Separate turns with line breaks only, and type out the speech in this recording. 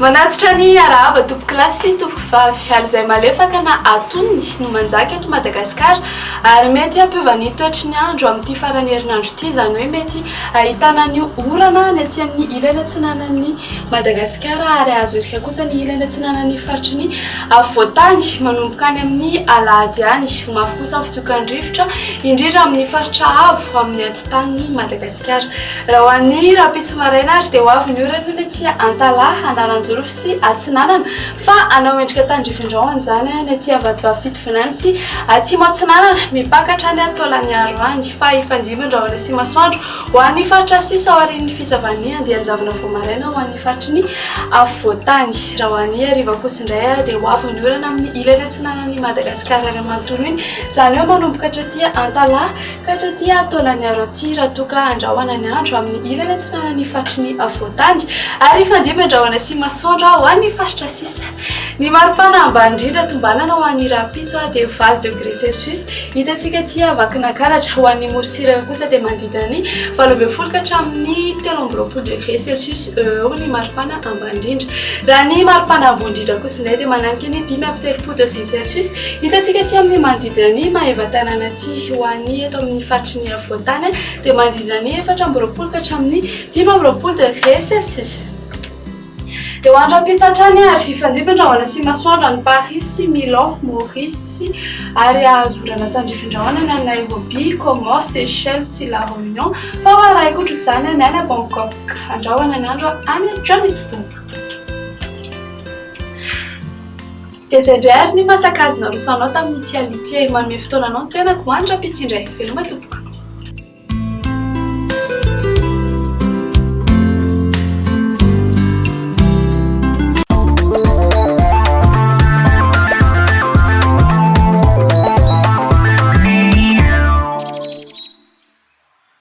Manatitra ny arahaba tompokolahy sy tompokovavy ary izay malefaka na atonony no manjaka eto Madagasikara ary mety hampiova ny toetry ny andro amin'ity faran'ny herinandro ity, izany hoe mety ahitana ny orana ny aty amin'ny ilany atsinanan'i Madagasikara ary azo irika kosa ny ilany atsinanan'ny faritry ny afovoantany manomboka any amin'ny alahady any. Ho mafy kosa ny fitsokan'ny rivotra indrindra amin'ny faritra avo amin'ny atitanin'i Madagasikara. Raha ho an'ny rahampitso maraina ary dia ho avy ny orana ny aty Antalaha, Analanjirofo sy Atsinanana fa hanao endrika tandrifin-drahona izany ny aty Vatovavy Fitovinany sy Atsimo Atsinanana mipaka hatrany Taolagnaro any fa hifandimby ny rahona sy masoandro ho an'ny faritra sisa aorian'ny fisavan'ny andian-javona vao maraina ho an'ny faritry ny afovoantany. Raha ho an'ny hariva kosa indray dia ho avy ny orana amin'ny ilany atsinanan'i Madagasikara iray manontolo iny, izany hoe manomboka hatraty Antalaha ka hatraty Taolagnaro aty raha toa ka andrahona ny andro amin'ny ilany atsinanan'ny faritry ny afovoantany ary hifandimby andrahona sy masoandro ho an'ny faritra sisa. Ny maripana ambany indrindra tombanana ho an'ny rahampitso dia valo degré celsius Hitantsika aty Vakinankaratra, ho an'ny morontsiraka kosa dia manodidina ny 18 ka hatramin'ny 23 degré celsius eo eo ny maripana ambany indrindra. Raha ny maripana ambony indrindra kosa indray dia mananika ny 35 degré celsius. Hitantsika aty amin'ny manodidina ny Maevatanàna aty, ho an'ny eto amin'ny faritry ny afovoan-tany dia manodidina ny 24 ka hatramin'ny 25 degré celsius. Dia ho andro ampitso hatrany ary hifandimby ny rahona sy masoandro any Paris sy Milan, Maurice ary hahazo orana tandrifin-drahona ny any Nairobi, Comores, Seychelles sy La Réunion fa ho arahiko otrik'izany ny any Bangkok. Andrahona ny andro any Johannesburg. Dia izay indray ary ny masaka azo narosanao tamin'ity alina ity e. Manome fotoana anao ny tenako ho any rahampitso indray. Veloma tompoko.